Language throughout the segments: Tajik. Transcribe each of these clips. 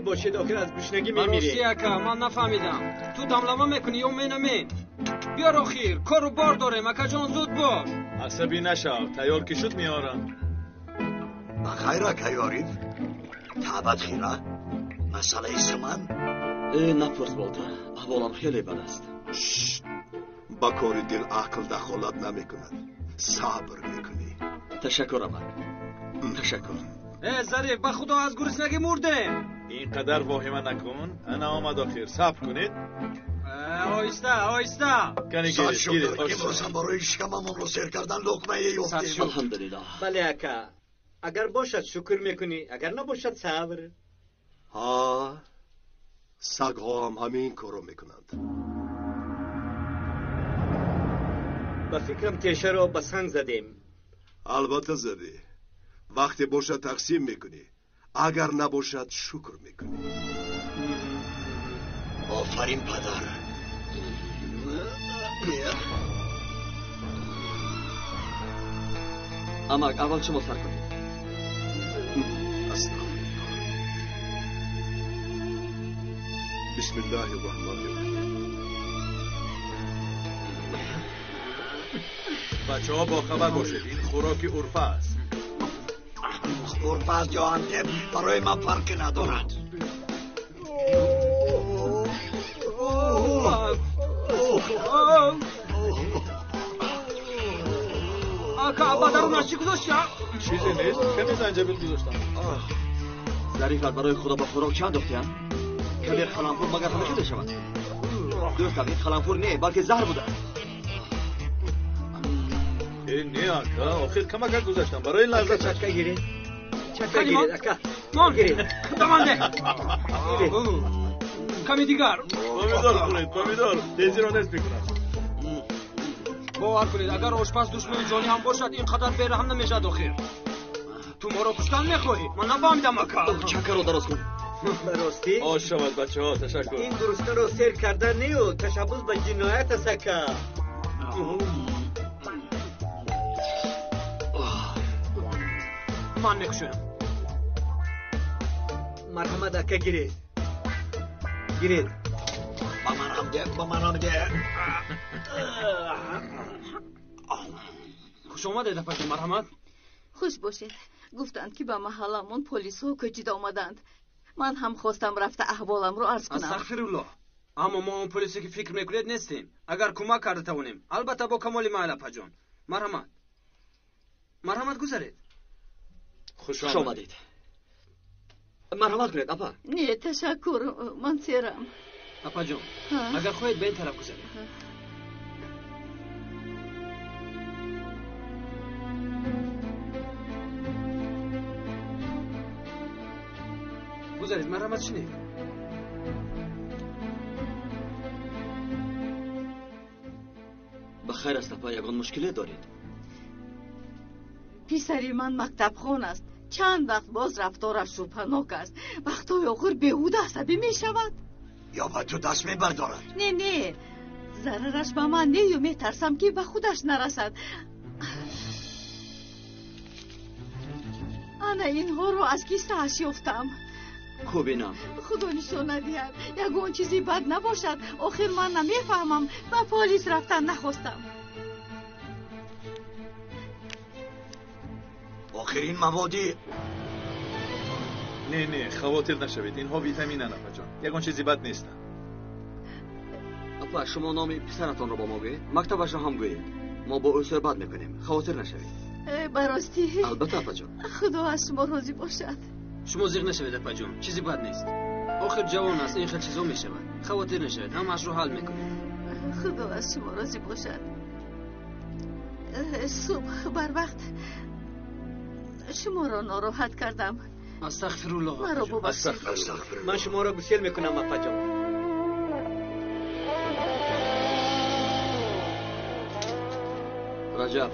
бошед, охир аз гушнагӣ мемирем. Рости ака, ман нафаҳмидам. Ту дамлама мекунӣ ё менаме? Биёр охир, кору бор дорем, акаҷон, зуд бош. Асабӣ нашав, тайёр ки шуд меорам. Ба хайр, акаи Ориф. Таъбат хира? Масъалаи суман? Э, напурс, болта. Аҳволам хеле бад аст. Ба кори дил ақл дахолат намекунад. Сабр мекунӣ. Ташаккур, амак. Ташаккур. Э, Зариф, ба худо аз гуруснагӣ мурдем. Ин қадар воҳима накун. Ана омад охир. Сабр кунед. Оҳиста, оҳиста. Кани Сад гиред, гиред. шукр, имрӯзам барои шикамамонро сер кардан луқмае ёфтем. Алҳамдулиллоҳ. Бале, ака. Агар бошад шукр мекунӣ, агар набошад сабр. Ҳа, сагҳо ҳам ҳамин корро мекунанд. Ба фикрам тешаро ба санг задем. Албатта задӣ. Вақте бошад тақсим мекунӣ, агар набошад шукр мекунӣ. Офарин, падар. Амак, аввал шумо сар кунед. Астағфируллоҳ. Бисмиллоҳи роҳмони роҳим. Бачаҳо бохабар бошед, ин хӯроки урфа аст. Урфа аст ё антеб, барои ман фарқе надорад. Ака, ба дарунаш чӣ гузошти? Чизе нест, каме занҷабил гузоштам. Зарифат, барои худо ба хӯрок чанд андохтиям? Каме қаламфур магар ҳамихел мешавад? Дӯстам, ин қаламфур не, балки заҳр будааст. Э, не, ака, охир камакак гузаштам барои лаззат. Чака гиред. Чака Кани гиред, мон? ака. Мон. Гиред. Даманде. Гиред. Ками дигар. Помидор хӯред, помидор. Тезиро нест мекунад. Бовар кунед, агар ошпаз душмани ҷонӣ ҳам бошад, ин қадар бераҳм намешавад охир. Ту моро куштан мехоҳӣ? Ман нафаҳмидам, ака. Чакаро дароз кун. Ба ростӣ? Ош шавад, бачаҳо, ташаккур. Ин гуруснаро сер кардан нею ташаббус ба ҷиноят аст, ака. Ман мекушоям. Марҳамат, ака, гиред. Гиред. Ба ман ҳам де, ба ман ҳам де. Хуш омадед, апаҷон, марҳамат. Хуш бошед. Гуфтанд, ки ба маҳалламон полисҳо кӯчида омаданд. Ман ҳам хостам рафта аҳволамро арз кунам. Астағфируллоҳ. Аммо мо он полисе ки фикр мекунед нестем. Агар кӯмак карда тавонем, албатта бо камоли майл, апаҷон. Марҳамат. Марҳамат, гузаред. Хуш Хуш омадед. омадед. Марҳамат кунед, апа. Не, ташаккур, ман серам. Апаҷон, Ҳа? Агар хоҳед ба ин тараф гузаред. Гузаред, марҳамат, шинед. Ба хайр аст, апа, ягон мушкиле доред? Писари ман мактабхон аст. Чанд вақт боз рафтораш шубҳанок аст. Вақтҳои охир беҳуда асабӣ мешавад. Ё ба ту даст мебардорад? Не, не, зарараш ба ман нею метарсам, ки ба худаш нарасад. Ана инҳоро аз кисааш ёфтам. Хуб, инам. Худо нишон надиҳад, ягон чизи бад набошад. Охир ман намефаҳмам, ба полис рафтан нахостам. Охир ин маводи Не, не, хавотир нашавед, инҳо витаминанд, апаҷон. Ягон чизи бад нестанд. Апа, шумо номи писаратонро ба мо гӯед, мактабашро ҳам гӯед. Мо бо ӯ суҳбат мекунем, хавотир нашавед. Э, ба ростӣ? Албатта, апаҷон. Худо аз шумо розӣ бошад. Шумо зиқ нашавед, апаҷон, чизи бад нест. Охир ҷавон аст, ин хел чизо мешавад. Хавотир нашавед, ҳамаашро ҳал мекунем. Худо аз шумо розӣ бошад. Э, субҳ барвақт шуморо нороҳат кардам. Астағфируллоҳ, Маро апаҷон. бубахшед. Астағфируллоҳ. Ман шуморо гусел мекунам, апаҷон. Раҷаб,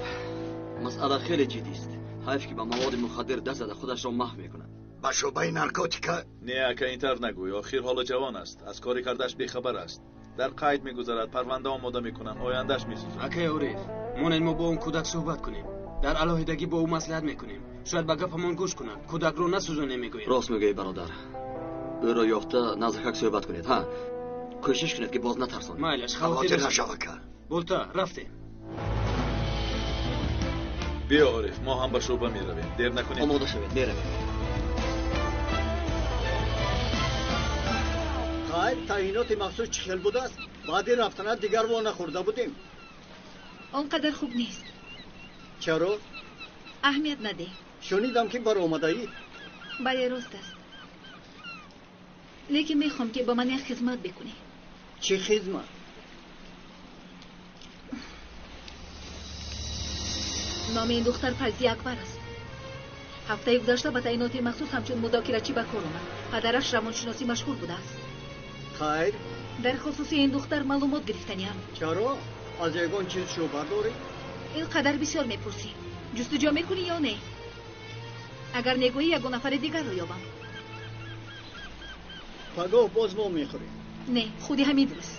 масъала хеле ҷиддист. Ҳайф, ки ба маводи мухаддир даст зада худашро маҳв мекунад. Ба шӯъбаи наркотика? Не, ака, ин тавр нагӯй. Охир ҳоло ҷавон аст, аз кори кардааш бехабар аст. Дар қайд мегузарад, парванда омода мекунанд, ояндааш месӯзад. Акаи Ориф, монед мо бо он кӯдак суҳбат кунем. Дар алоҳидагӣ бо ӯ маслиҳат мекунем. Шояд ба гапамон гӯш кунад. Кӯдакро насӯзонем, мегӯем. Рост мегӯӣ, бародар. Ӯро ёфта наздикак суҳбат кунед. Ҳа, кӯшиш кунед ки боз натарсонед. Майлаш, Хавотир нашав, ака. Болта, рафтем. Биё, Ориф, мо ҳам ба шӯъба меравем. Дер накунем. Омода шавед, меравем. Хайр, таъиноти махсус чӣ хел будааст? Баъди рафтанат дигар во нахӯрда будем. Он қадар хуб нест. Чаро? Аҳамият надеҳ. Шунидам ки баромадаӣ. Бале, рост аст. Лекин мехоҳам ки ба ман як хизмат бикунӣ. Чӣ хизмат? Номи ин духтар Файзия Акбар аст. Ҳафтаи гузашта ба таъиноти махсус ҳамчун мудокирачӣ ба кор омад. Падараш равоншиносӣ машғул будааст. Хайр. Дар хусуси ин духтар маълумот гирифтаниам. Чаро? Аз ягон чиз шубҳа дорӣ? Ин қадар бисёр мепурсӣ. Ҷустуҷӯ мекунӣ ё не? Агар негӯӣ, ягон нафари дигарро ёбам. Пагоҳ боз мо мехӯрем. Не, худи ҳамин рӯз.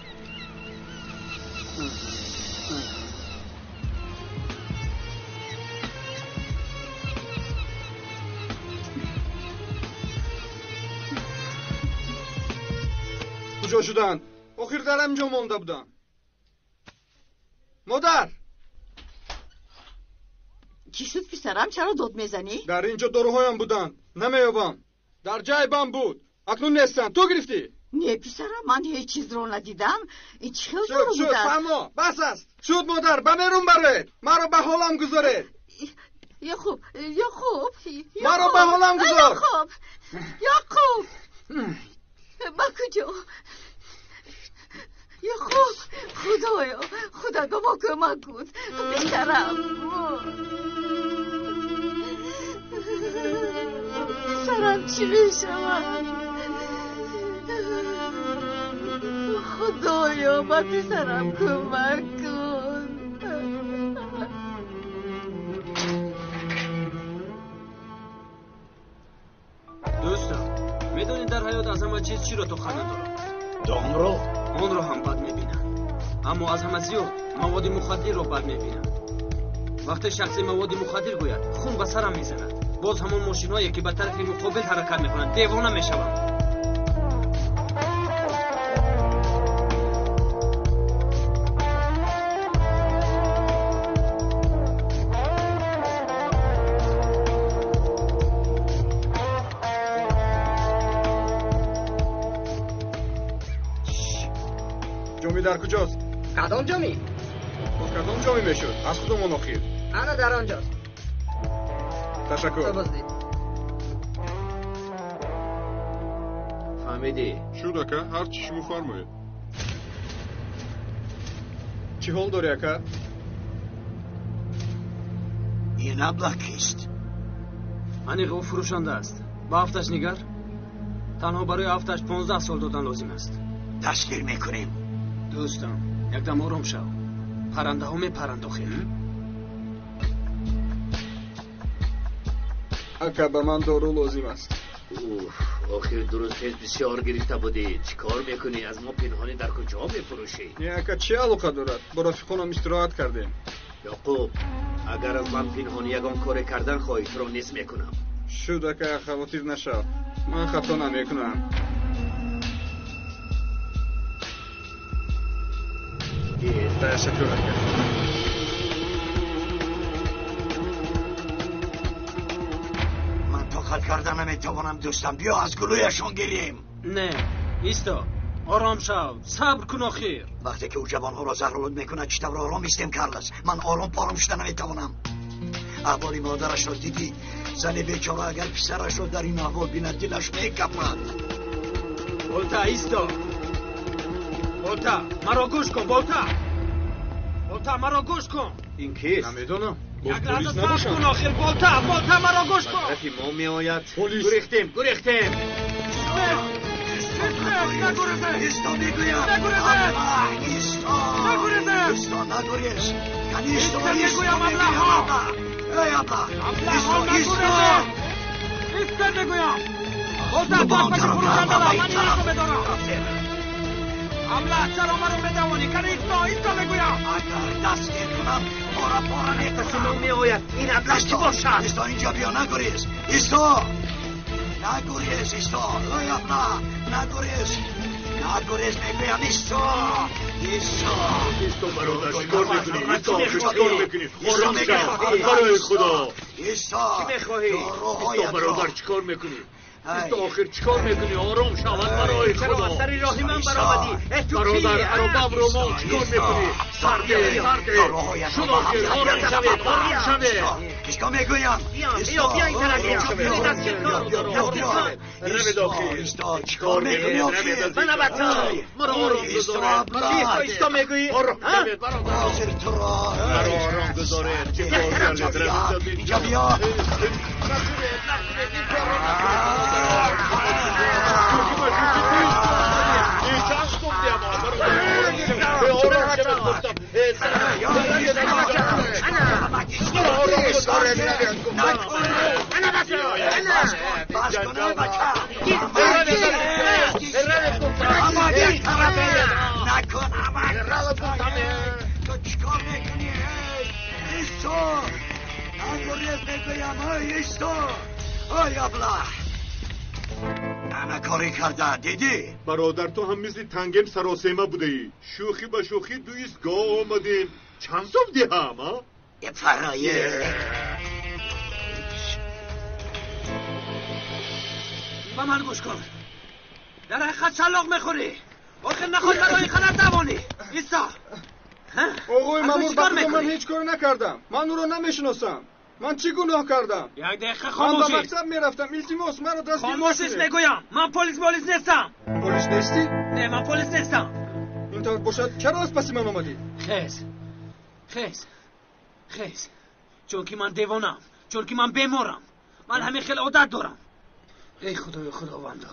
Куҷо шуданд? Охир дар ҳамин ҷо монда будам. Модар! Чӣ шуд, писарам? Чаро дод мезанӣ? Дар ин ҷо доруҳоям буданд. Намеёбам. Дар ҷайбам буд. Акнун нестанд. Ту гирифтӣ? Не, писарам, ман ҳеҷ чизро надидам. Ин чӣ хел дору Шуд, будааст? фаҳмо. Бас аст. Шуд, модар, ба берун бароед. Маро ба ҳолам гузоред. Яқуб, Яқуб, Маро ба ҳолам гузор. Яқуб, Яқуб, ба куҷо? Яқуб, Худоё, Худо ба мо кӯмак кун. Писарам. Писарам чӣ мешавад? Худоё, ба писарам кӯмак кун. Дӯстам, медонед дар ҳаёт аз ҳама чиз чиро тоқат надорам? Домро? Онро ҳам бад мебинам. Аммо аз ҳама зиёд маводи мухаддирро бад мебинам. Вақте шахсе маводи мухаддир гӯяд, хун ба сарам мезанад. Боз ҳамон мошинҳое ки ба тарафи муқобил ҳаракат мекунанд, девона мешавам. Ҷомӣ дар куҷост? Кадом ҷомӣ? Боз кадом ҷомӣ мешуд? Аз худамон охир. Ана дар он ҷост. Ташаккур. Боздид. Фаҳмидӣ? Шуд, ака, ҳар чӣ шумо фармоед. Чӣ ҳол дорӣ, ака? Ин аблаҳ кист? Аниқ ӯ фурӯшанда аст. Ба афташ нигар. Танҳо барои афташ 15 сол додан лозим аст. Дастгир мекунем. Дӯстам, якдам ором шав. Паррандаҳо мепаранд охир. Ака, ба ман дору лозим аст. Уф, охир дуруст тез бисёр гирифта будӣ. Чӣ кор мекунӣ? Аз мо пинҳонӣ дар куҷо мефурӯшӣ? Не, ака, чӣ алоқа дорад? Бо рафиқонам истироҳат кардем. Ёқуб, агар аз ман пинҳонӣ ягон коре кардан хоҳӣ, туро низ мекунам. Шуд, ака, хавотир нашав. Ман хато намекунам. Гир. Ташаккур, ака. Ман тоқат карда наметавонам, дӯстам. Биё аз гулӯяшон гирем. Не, исто. Ором шав. Сабр кун охир. Вақте ки ӯ ҷавонҳоро заҳролуд мекунад, чӣ тавр ором истем, Карлос? Ман ором пором шуда наметавонам. Аҳволи модарашро дидӣ? Зани бечора агар писарашро дар ин аҳвол бинад, дилаш мекапад. Болта, исто. Болта, маро гӯш кун, Болта. Болта, маро гӯш кун. Ин кист? Намедонам. Як лаҳза сабр кун охир, Болта, Болта, маро гӯш кун. Ба тарафи мо меояд. Полис. Гурехтем, гурехтем. Исто, мегӯям. Нагурезед! Аблаҳ, исто. Нагурезед! Исто, нагурез. Кани исто, Исто, исто, мегӯям, мегӯям, аблаҳҳо! аблаҳ. Эй, аблаҳ. Аблаҳҳо, Исто, исто. нагурезед! Исто, мегӯям. Болта, Ба он пас тараф, фурӯшанда ба ман ин инро тараф. медорам. Рафтем. Аблаҳ, чаро маро медавонӣ? Кани исто, исто мегӯям. Агар дастгир кунам, пора пора Каси мо мекунам. меояд. Ин аблаҳ кӣ бошад? Исто, инҷо биё, нагурез. Исто. Нагурез, исто! Ой, абла! Нагурез! Нагурез, мегӯям, исто! Исто! Исто, бародар, чӣ кор мекунӣ? Исто, чӣ кор мекунӣ? Ором шав, барои Худо! Исто! Чӣ мехоҳӣ? Исто, бародар, чӣ кор мекунӣ? Исто, охир чӣ кор мекунӣ? Ором шав, барои Худо! Чаро аз сари роҳи ман баромадӣ? Э, ту Бародар, аробамро мон, чӣ кор мекунӣ? Сарде, сарде! Шуд охир, ором шавед, ором шавед! Исто мегӯям! Биё, биё ин тараф, биё! Дастгир кун, дастгир кун! Равед охир! Исто, чӣ кор мекунӣ охир? Мана бача! Маро ором гузоред! Чӣ исто, исто мегӯӣ? Ором шавед, бародар! Ҳозир туро! Маро ором гузоред! Чӣ кор кардед? Равед, Инҷа биё! Накунед, накунед, ин корро накунед! Шӯхӣ ба шӯхӣ ту исто омадӣ! Чанд сум диҳам, бародар? Ором шавед, гуфтам! Маро ором гузоред, равед, гуфтам! Ана бача! Ана! Бас кун, бача! Равед, гуфтам! Накун, амак! Ту чӣ кор мекунӣ? Исто! Нагурез, мегӯям, ой, исто! Ой, абла! Ана корӣ карда, дидӣ? Бародар, ту ҳам мисли тангем саросема будаӣ. Шӯхӣ ба шӯхӣ ду истгоҳ омадем. Чанд сум диҳам, а? Фарое! Ба ман гӯш кун. Дар ҳақиқат шалоқ мехӯрӣ. Охир нахоҳ маро ин қадар давонӣ. Исто! Оғои Акнун мамур, чӣ ба кор худо ман мекунӣ? ҳеҷ коре накардам. Ман ӯро намешиносам. Ман чӣ гуноҳ кардам? Як дақиқа Ман ба хомӯшӣ. мактаб мерафтам. Илтимос, маро дастгир Хомӯшиш накунед. мегӯям. Ман полис болис нестам. Полис нестӣ? Не, ман полис нестам. Ин тавр бошад, чаро аз паси ман омадӣ? Хез. Хез. Хез. Чунки ман девонам. Чунки ман беморам. Ман ҳамин хел одат дорам. Эй худоё худовандо.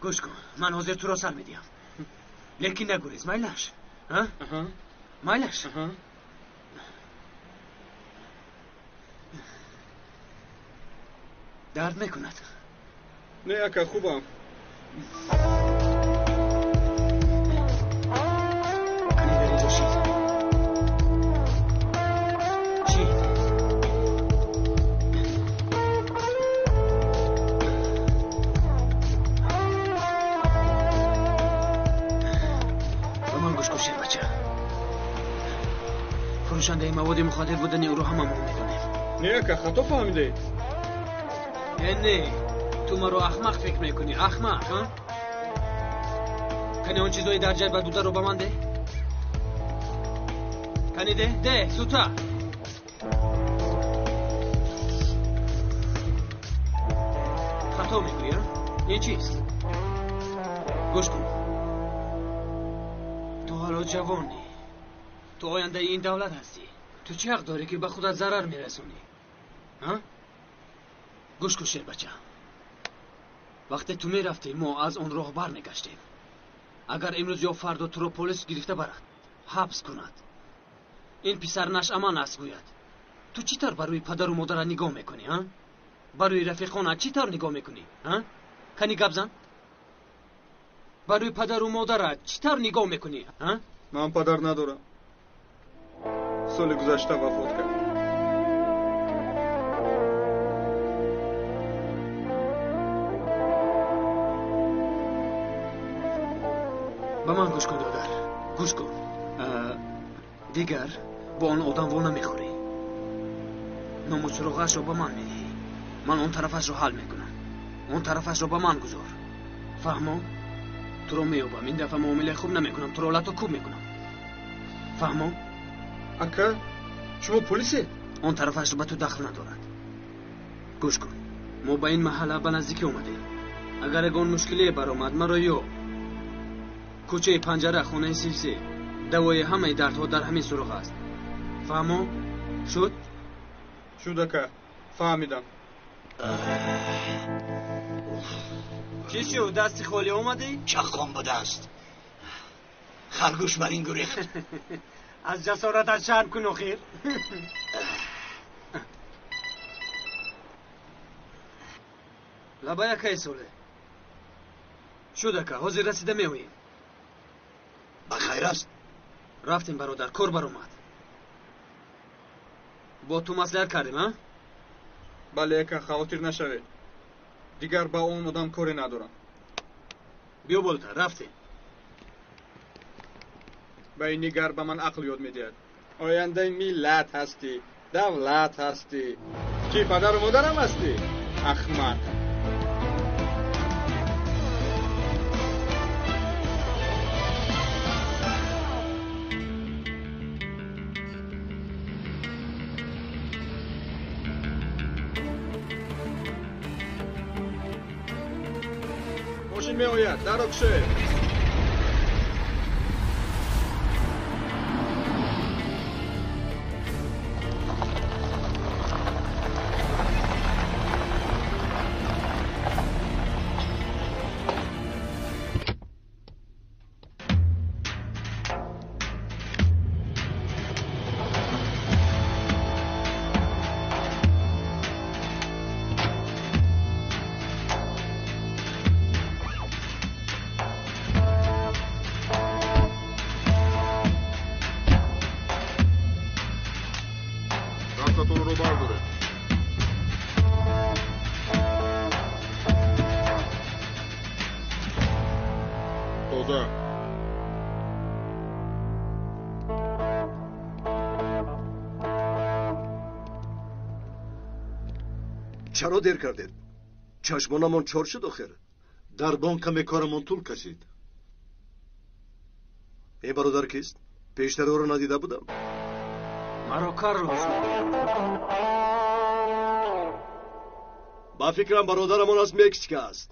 Гӯш кун, ман ҳозир туро сар медиҳам. Лекин нагурез, майлаш. А? Майлаш? Дард мекунад. Не, ака, хубам. Кани дар инҷо шид. Шид. Ба ман гӯш кун, шербача. Фурӯшандаи маводи мухаддир будани ӯро ҳамамон медонем. Не, ака, хато фаҳмидед. Э, не, ту маро ахмақ фикр мекунӣ, ахмақ, а? Кани он чизҳои дар ҷайбат бударо ба ман деҳ. Кани деҳ, деҳ, зудтар. Хато мекунӣ, а? Ин чист? Гӯш кун. Ту ҳоло ҷавонӣ. Ту ояндаи ин давлат ҳастӣ. Ту чӣ ҳақ дорӣ, ки ба худат зарар мерасонӣ? А? Гӯш кун, шербача. Вақте ту мерафтӣ, мо аз он роҳ бармегаштем. Агар имрӯз ё фардо туро полис гирифта барад, ҳабс кунад, ин писар нашъаман аст гӯяд, ту чӣ тавр ба рӯи падару модарат нигоҳ мекунӣ, а? Ба рӯи рафиқонат чӣ тавр нигоҳ мекунӣ, а? Кани гап зан. Ба рӯи падару модарат чӣ тавр нигоҳ мекунӣ, а? Ман падар надорам. Соли гузашта вафот кард. Ба ман гӯш кун, додар, гӯш кун. Дигар бо он одам во намехӯрӣ. Ному суроғаашро ба ман медиҳӣ. Ман он тарафашро ҳал мекунам. Он тарафашро ба ман гузор. Фаҳмо? Туро меёбам. Ин дафъа муомилаи хуб намекунам. Туро лату кӯб мекунам. Фаҳмо? Ака, шумо полисед? Он тарафашро ба ту дахл надорад. Гӯш кун. Мо ба ин маҳалла ба наздикӣ омадем. Агар ягон мушкилие баромад, маро ёб. Кӯчаи панҷара, хонаи силсе. Давои ҳамаи дардҳо дар ҳамин суроғ аст. Фаҳмо? Шуд? Шуд, ака, фаҳмидам. Чӣ шуд? Дасти холӣ омадӣ? Чаққон будааст. Харгӯш бар ин гурехт. Аз ҷасоратат шарм кун охир. Лабай, акаи Соле. Шуд, ака, ҳозир расида меоем. Ба хайр аст? Рафтем, бародар, кор баромад. Бо ту маслиҳат кардем, а? Бале, ака, хавотир нашавед. Дигар ба он одам коре надорам. Биё болотар, рафтем. Ба ин нигар ба ман ақл ёд медиҳад. Ояндаи миллат ҳастӣ, давлат ҳастӣ. Чӣ, падару модарам ҳастӣ? Ахмақ. Мошин меояд, даро кушоед. Чаро дер кардед? Чашмонамон чор шуд охир. Дар бонк каме корамон тӯл кашид. Ин бародар кист? Пештар ӯро надида будам. Маро Карлос мегӯянд. Ба фикрам бародарамон аз Мексика аст.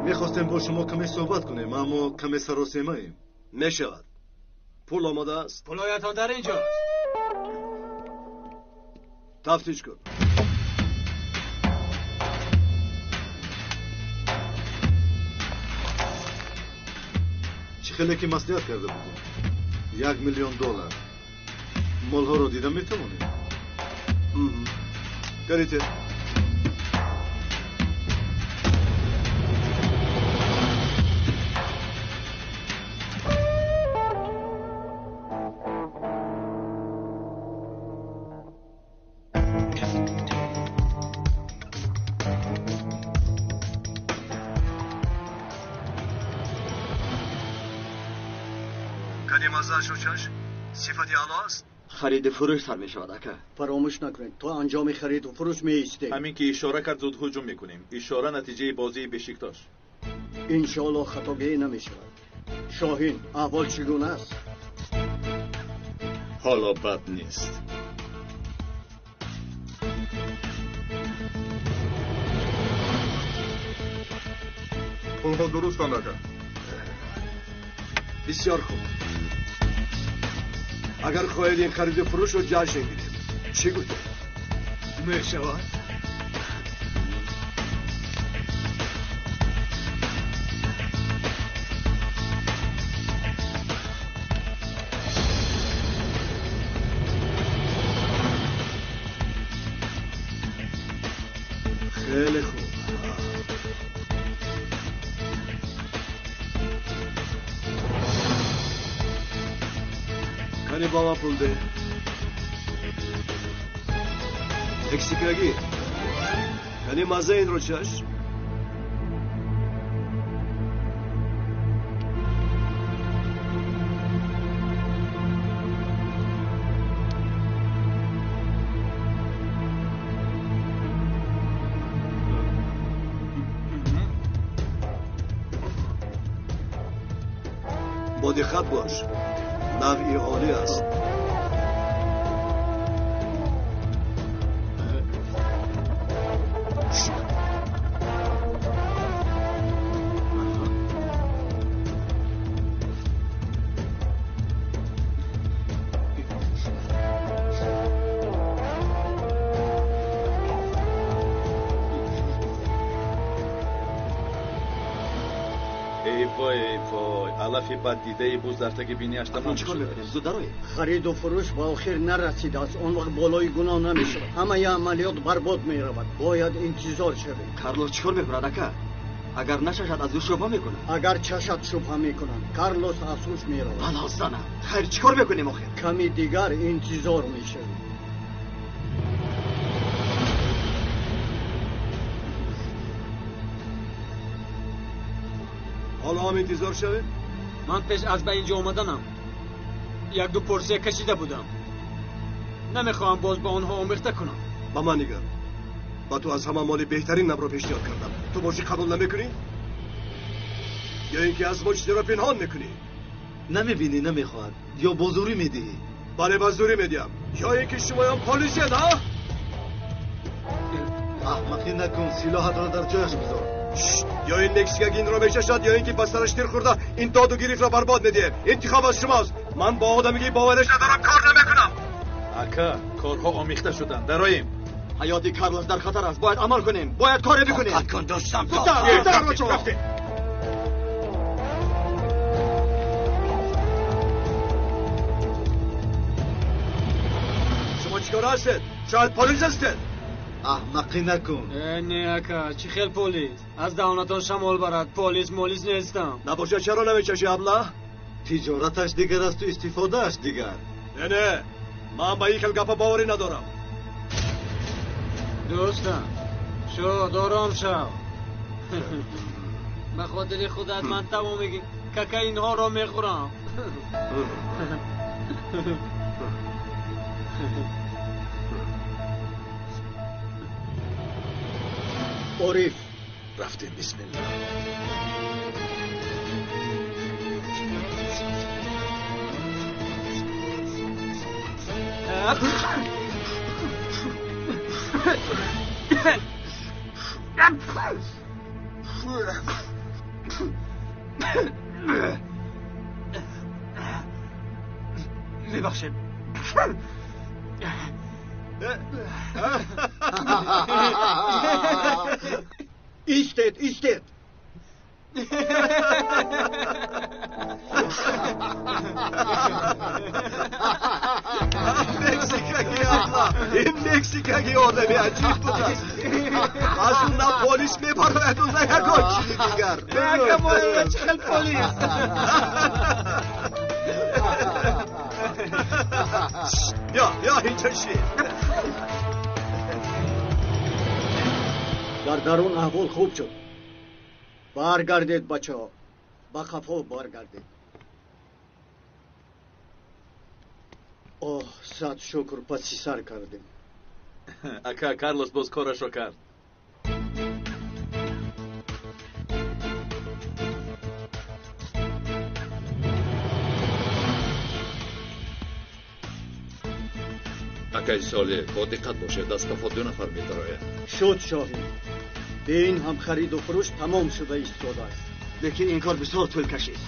Мехостем бо шумо каме суҳбат кунем, аммо каме саросемаем. Мешавад. Пул омода аст? Пулҳоятон дар ин ҷост. Тафтиш кун. Чӣ хеле ки маслиҳат карда будем. 1 миллион доллар. Молҳоро дида метавонем? Гарите. Сифати аъло аст? Хариду фурӯш сар мешавад, ака. Фаромӯш накунед, то анҷоми хариду фурӯш меистем. Ҳамин ки ишора кард, зуд ҳуҷум мекунем. Ишора натиҷаи бозии Бешиктош. Иншоалло хатогӣ намешавад. Шоҳин, аҳвол чӣ гуна аст? Ҳоло бад нест. Пулҳо дурустанд, ака. Бисёр хуб. Агар хоҳед ин хариду фурӯшро ҷашн гирем, чӣ гуфтед? Мешавад. Хеле хуб. Кани ба ман пул деҳ. Мексикагӣ. Кани мазза инро чаш. Бо диққат бош. Навъи олӣ аст. Эй вой, эй вой, алафи баддидаи буз дар таги бинияш тамом Чикор мекунем? Зуд дароед. Хариду фурӯш ба охир нарасидааст. Он вақт болои гуноҳ намешавад. Ҳамаи амалиёт барбод меравад. Бояд интизор шавем. Карлос чикор мекунад, ака? Агар нашашад, аз ӯ шубҳа мекунад. Агар чашад, шубҳа мекунанд. Карлос аз ҳуш меравад. Бало зана. Хайр, чикор мекунем охир? Ками дигар интизор мешавем. Ҳоло ҳам интизор шавем? Ман пеш аз ба инҷо омаданам як-ду порсия кашида будам. Намехоҳам боз ба онҳо омехта кунам. Ба ман нигар. Ба ту аз ҳама моли беҳтарин навро пешниҳод кардам. Ту бошӣ қабул намекунӣ? Ё ин ки аз мо чизеро пинҳон мекунӣ? Намебинӣ, намехоҳад. Ё бо зӯрӣ медиҳӣ? Бале, ба зӯрӣ медиҳам. Ё ин ки шумоён полисед, ҳа? Аҳмақӣ накун, силоҳатро дар ҷояш бизор. Ё ин мексикаги инро мечашад, ё ин ки ба сараш тир хӯрда ин доду гирифтро барбод медиҳем. Интихоб аз шумост. Ман бо одаме ки бовариш надорам кор намекунам. Ака, корҳо омехта шуданд. Дароем. Ҳаёти Карлос дар хатар аст. Бояд амал кунем. Бояд коре бикунем. Тоқат кун дӯстам. Зудтар, бачаҳо. Рафтем. Шумо чӣ кор ҳастед? Шояд полис ҳастед? Аҳмақӣ накун. Не, ака, чӣ хел полис? Аз даҳонатон шамол барад. Полис молис нестам. Набошад, чаро намечашӣ, абла? Тиҷораташ дигар асту истифодааш дигар. Не, не, ман ба ин хел гапа боварӣ надорам. Дӯстам, шод, ором шав. Ба хотири худат ман тамоми кокаинҳоро мехӯрам. Ориф. Рафтем, бисмилла. Мебахшед. Истед, истед. Мексикаги абла, ин мексикаги одами аҷиб будааст. Аз ӯ на полис мебарояду, на ягон чизи дигар. Ака, моя, чӣ хел полис? Ё, ё, инҷо шид. Дар дарун аҳвол хуб шуд. Баргардед, бачаҳо, ба қафо баргардед. Оҳ, сад шукр, паси сар кардем. Ака, Карлос боз корашро кард. Акаи Солеҳ, бо диққат бошед, аз қафо ду нафар медарояд. Шуд, шоҳин. Бе ин ҳам хариду фурӯш тамом шуда истодааст. Лекин ин кор бисёр тӯл кашид.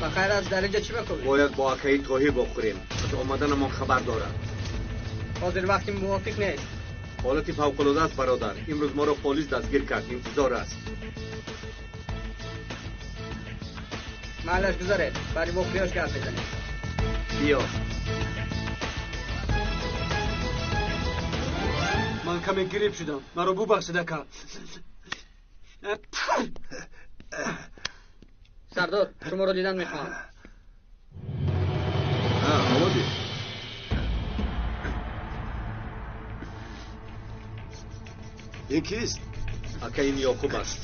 Ба хайр аз дар инҷа чӣ мекунед? Бояд бо акаи Тоҳир бохӯрем. Аз омаданамон хабар дорад. Ҳозир вақти мувофиқ нест. Ҳолати фавқулода аст, бародар. Имрӯз моро полис дастгир кард. Интизор аст. Маълаш, гузаред. Бари вохӯриёш гап мезанем. Биё. Ман каме гириб шудам. Маро бубахшед, ака. Сардор, шуморо дидан мехоҳам. Омадӣ? Ин кист? Ака, ин Ёқуб аст.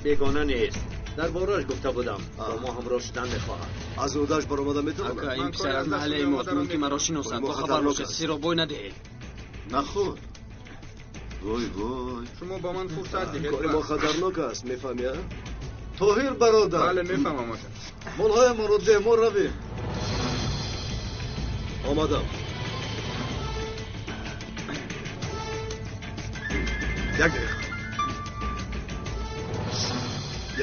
Бегона нест. Дар борааш гуфта будам. Бо мо ҳамроҳ шудан мехоҳад. Аз ӯҳдааш баромада метавонад? Ака, ин писар аз маҳаллаи мост. Мумкин маро шиносад. Бо хабар бошед, сирро бой надиҳед. Нахӯр. Вой, вой. Шумо ба ман фурсат диҳед. Кори мо хатарнок аст, мефаҳмӣ, а? Тоҳир бародар. Бале, мефаҳмам, ака. Молҳоямонро деҳ, мо равем. Омадам. Як дақиқа.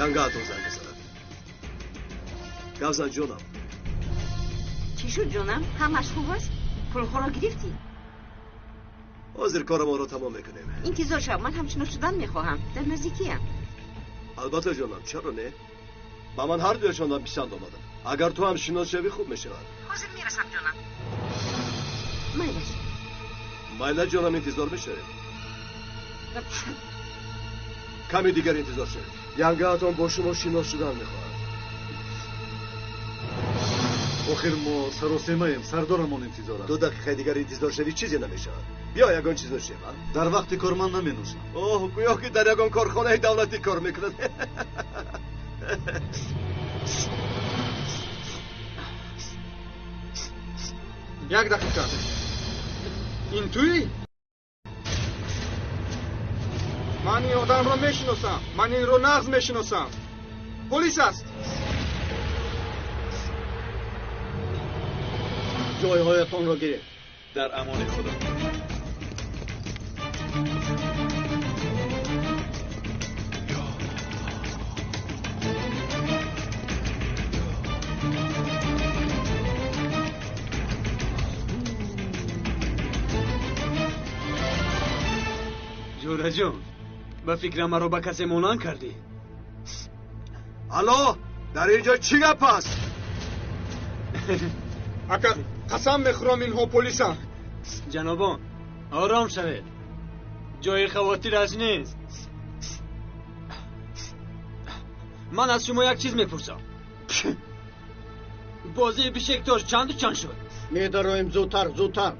Янгаатон занг мезанад. Гап зан, ҷонам. Чӣ шуд, ҷонам? Ҳамаш хуб аст? Пулҳоро гирифтӣ? Ҳозир корамонро тамом мекунем. Интизор шав, ман ҳам шинос шудан мехоҳам. Дар наздикиям. Албатта, ҷонам, чаро не? Ба ман ҳар дуяшонам писанд омаданд. Агар ту ҳам шинос шавӣ, хуб мешавад. Ҳозир мерасам, ҷонам. Майлаш. Майла, ҷонам, интизор мешавем. Каме дигар интизор шавед. Янгаатон бо шумо шинос шудан мехоҳад. Охир мо саросемаем, сардорамон интизор аст. 2 дақиқаи дигар интизор шавӣ чизе намешавад. Биё ягон чиз нӯшем. Дар вақти кор ман наменӯшам. Оҳ, гӯё ки дар ягон корхонаи давлатӣ кор мекунад. Як дақиқа. Ин туӣ? Ман ин одамро мешиносам. Ман инро нағз мешиносам. Полис аст. Ҷойҳоятонро гиред. Дар амони Худо. Ҷӯраҷон, ба фикрам маро ба касе монанд кардӣ. Алло, дар ин ҷо чӣ гап аст? Ака, қасам мехӯрам инҳо полисанд. Ҷанобон, ором шавед. Ҷои хавотираш нест. Ман аз шумо як чиз мепурсам. Бозии Бишектош чанду чанд шуд? Медароем, зудтар, зудтар.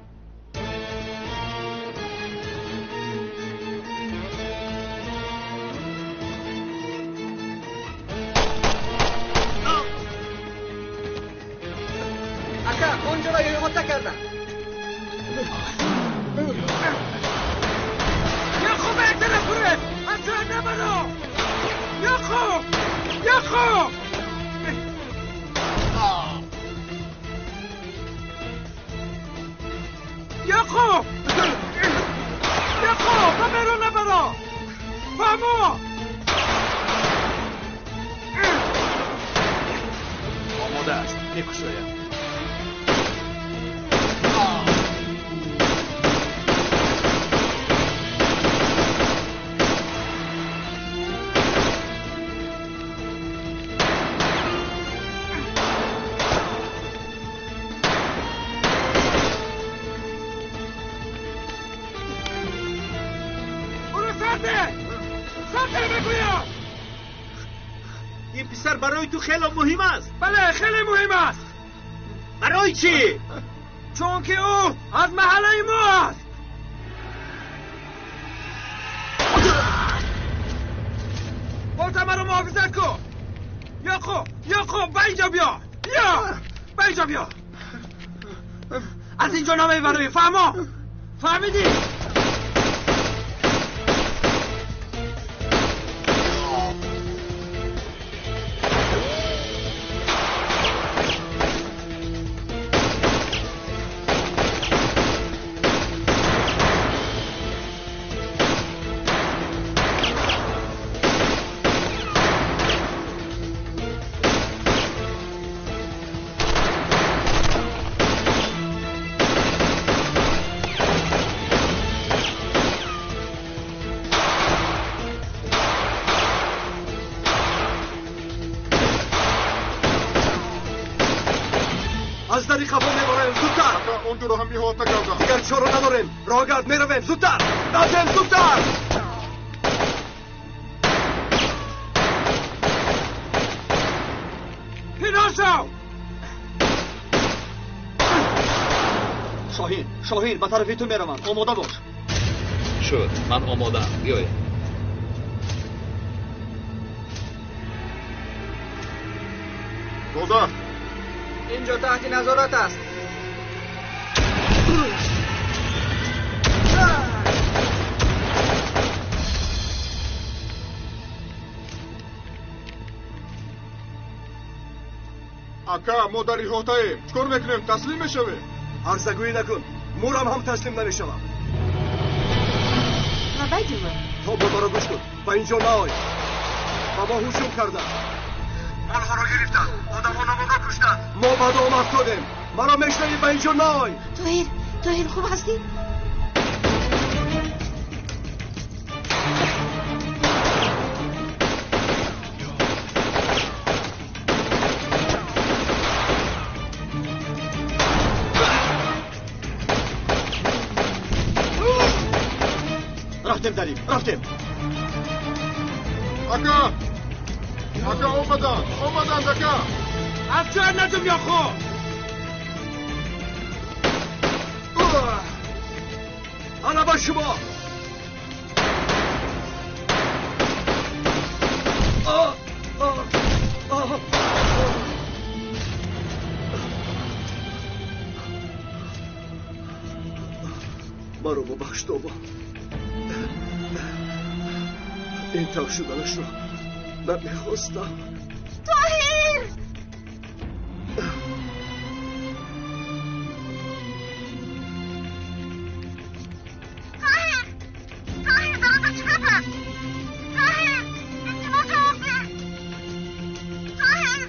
Омода аст, мекушоям. Ин писар барои ту хеле муҳим аст. Бале, хеле муҳим аст. Барои чӣ? Чунки ӯ аз маҳаллаи мо аст. Болта, маро муҳофизат кун. Ёқуб, Ёқуб, ба инҷо биё. Биё, ба инҷо биё. Аз инҷо намебарӣ, фаҳмо? Фаҳмидӣ? Аз дари хафо мебароем, зудтар! Он ҷоро ҳам иҳота кардам. Дигар чора надорем. Роҳгард, меравем, зудтар! Рафтем, зудтар! Пинҳон шав! Шоҳин, Шоҳин, ба тарафи ту мераванд. Омода бош. Шуд, ман омодаам. Биёед. Додар, инҷо таҳти назорат аст. Ака, мо дар иҳотаем. Чӣ кор мекунем? Таслим мешавем? Арзагӯӣ накун. Мурам ҳам таслим намешавам. Лабай, Ҷумъа. То ба маро гӯш кун. Ба инҷо наой. Ба мо ҳуҷум карданд. Молҳоро гирифтанд. Одамонамонро куштанд. Мо ба дом афтодем. Маро мешнавӣ, ба инҷо наой. Тоҳир, Тоҳир, хуб ҳастӣ? Рафтем, Зариф, рафтем. Ака, ака, омаданд, омаданд, ака. Аз ҷоя наҷум, Ёқуб. Мана ба шумо. Маро бубахш, Тобон. Ин тавр шуданашро намехостам. Тоҳир! Тоҳир! Тоҳир, дар онҷо чӣ гап аст? Тоҳир, илтимос ҷавоб деҳ. Тоҳир!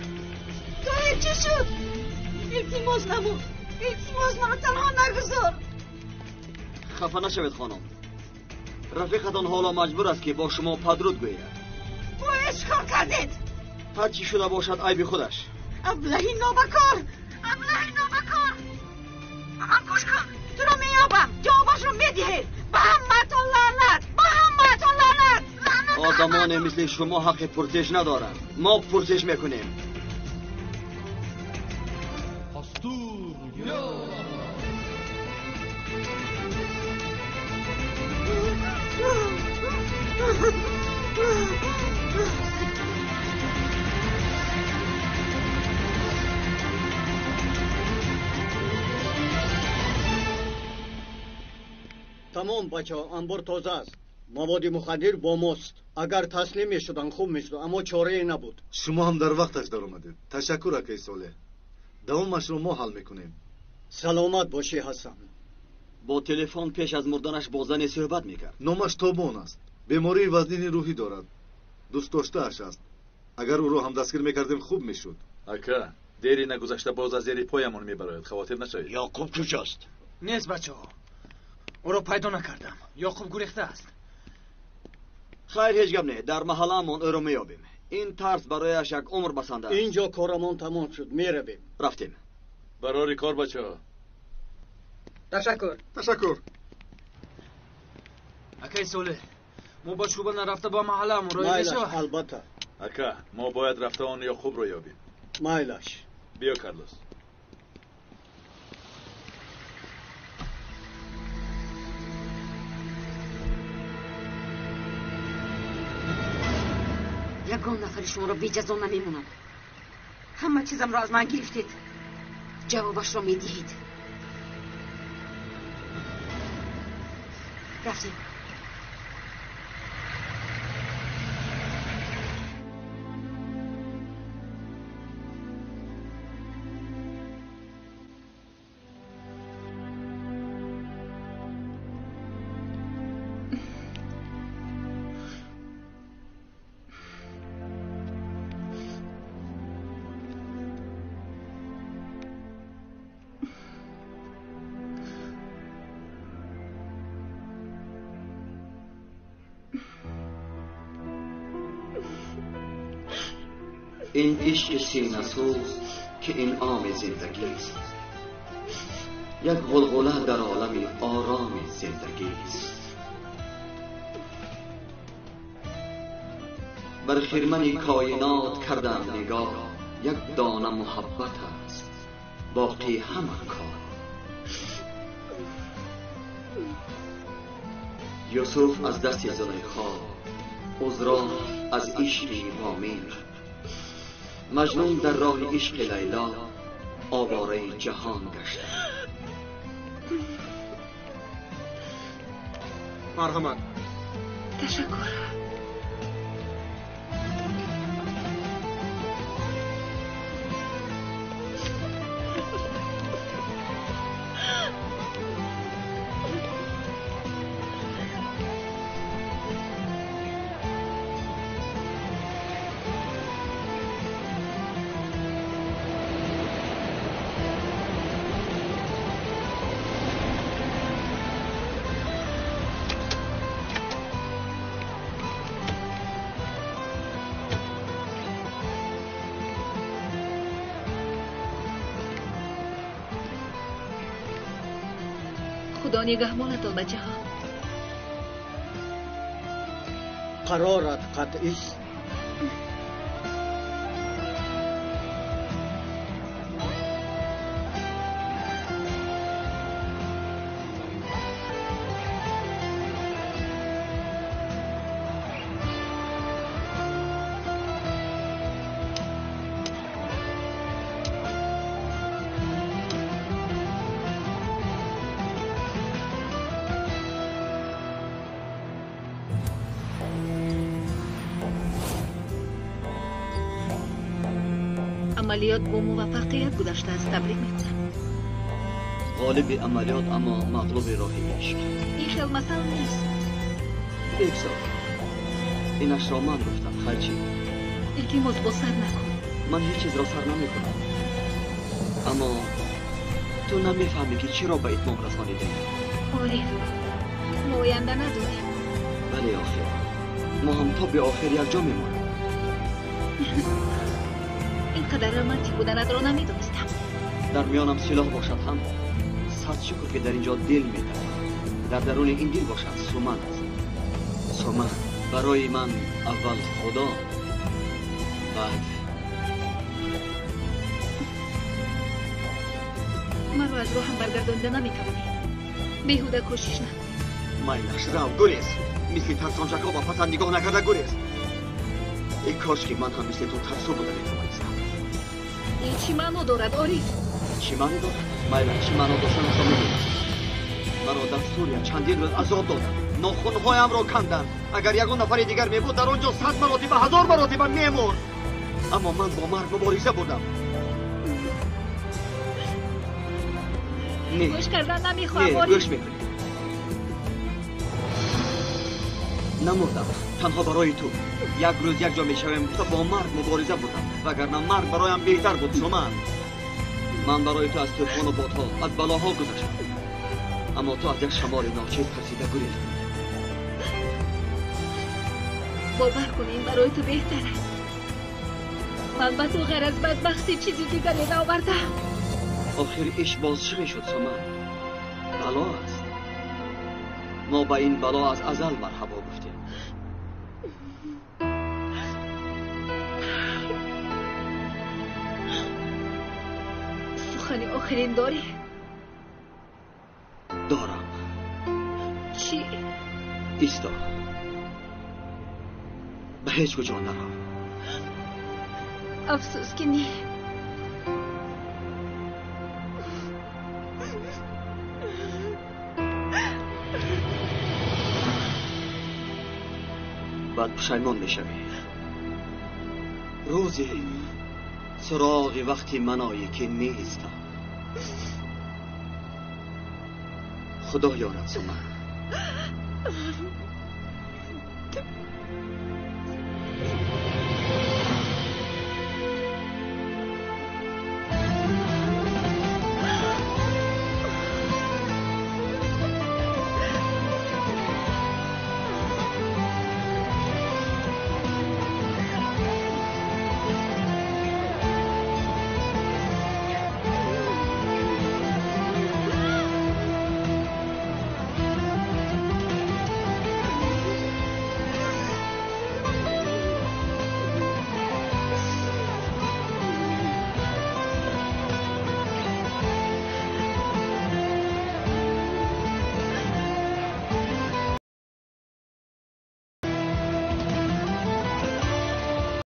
Тоҳир, чӣ шуд? Илтимос намуд. Илтимос, маро танҳо нагузор. Хафа нашавед, хонум. Рафиқатон ҳоло маҷбур аст, ки бо шумо падруд гӯяд. Бояд чӣ кор кардед? Ҳар чӣ шуда бошад, айби худаш. Аблаҳи нобакор! Аблаҳи нобакор! Ба ман гӯш кун, туро меёбам, ҷавобашро медиҳед. Ба ҳамаатон лаънат! Ба ҳамаатон лаънат! Одамоне мисли шумо ҳаққи пурсиш надоранд. Мо пурсиш мекунем. Тамом, бачаҳо, анбор тоза аст. Маводи мухаддир бо мост. Агар таслим мешуданд, хуб мешуд, аммо чорае набуд. Шумо ҳам дар вақташ даромадед. Ташаккур, акаи Солеҳ. Давомашро мо ҳал мекунем. Саломат бошӣ, Ҳасан. Бо телефон пеш аз мурданаш бо зане суҳбат мекард. Номаш Тобон аст. Бемории вазнини рӯҳӣ дорад. Дӯстдоштааш аст. Агар ӯро ҳам дастгир мекардем, хуб мешуд. Ака, дери нагузашта боз аз зери поямон мебарояд. Хавотир нашавед. Ёқуб куҷост? Нест, бачаҳо. Ӯро пайдо накардам. Ёқуб гурехтааст. Хайр, ҳеҷ гап не. Дар маҳаллаамон ӯро меёбем. Ин тарс барояш як умр басанда аст. Инҷо корамон тамом шуд, меравем. Рафтем. Барори кор, бачаҳо. Ташаккур. Ташаккур. Акаи Солеҳ, мо ба шӯъба нарафта ба маҳаллаамон роҳӣ Майлаш, мешавад? Албатта. Ака, мо бояд рафта он Ёқубро ёбем. Майлаш. Биё, Карлос. Ягон нафари шуморо беҷазо намемонам. Ҳама чизамро аз ман гирифтед. Ҷавобашро медиҳед. Рафтем. Ин ишқи синасӯз, ки инъоми зиндагист, як ғулғула дар олами ороми зиндагист. Бар хирмани коинот кардам нигоҳ, як дона муҳаббат аст, боқӣ ҳама кор. Юсуф аз дасти Зулайхо, узро аз ишқи Вомиқ, Маҷнун дар роҳи ишқи Лайло овораи ҷаҳон гашта. Марҳамат. Ташаккур. Худо нигаҳбонатон, бачаҳо. Қарорат қатъист. Амалиёт бо муваффақият гузаштааст. Табрик мекунам. Ғолиби амалиёт, аммо мағлуби роҳи ишқ. Ин хел масал нест. Бегзор. Инашро ман гуфтам. Хайр чӣ? Илтимос, бо сар накун. Ман ҳеҷ чизро сар намекунам. Аммо ту намефаҳмӣ ки чиро ба итмом расонидаем. Ориф, мо оянда надорем. Бале, охир мо ҳам то беохир якҷо мемонем. Ин қадар романтик буданатро намедонистам. Дар миёнам силоҳ бошад ҳам, сад шукр ки дар ин ҷо дил метавад. Дар даруни ин дил бошад Суман аст. Суман барои ман аввал Худо, баъд маро аз роҳам баргардонида наметавонӣ. Беҳуда кӯшиш накун. Майлаш, рав, гурез. Мисли тарсончакҳо ба пасат нигоҳ накарда гурез. Эй кош ки ман ҳам мисли ту тарсо буда метавонистам. Ин чӣ маъно дорад, Ориф? Чӣ маъно дорад? Майлаш, чӣ маъно доштанашро медонам. Маро дар Сурия чандин рӯз азоб доданд. Нохунҳоямро канданд. Агар ягон нафари дигар мебуд, дар он ҷо 100 маротиба, 1000 маротиба мемурд. Аммо ман бо марг мубориза бурдам. Гӯш кардан намехоҳам, Ориф. Гӯш мекунӣ. Намурдам танҳо барои ту. Як рӯз якҷо мешавем гуфта бо марг мубориза бурдам, вагарна марг бароям беҳтар буд. Суман, ман барои ту аз тӯфону бодҳо, аз балоҳо гузаштам, аммо ту аз як шамоли ночиз тарсида гурехтӣ. Бовар кун, ин барои ту беҳтар аст. Ман ба ту ғайр аз бадбахтӣ чизи дигаре наовардаам. Охир иш боз чӣ мешуд, Суман? Бало аст. Мо ба ин бало аз азал марҳабо гуфтем. Сухани охирин дорӣ? Дорам. Чӣ? Исто. Ба ҳеҷ куҷо нарав. Афсӯс ки не. Баъд пушаймон мешавӣ. Рӯзе суроғи вақти ман оӣ ки нестам. Худо ёрад, Суман.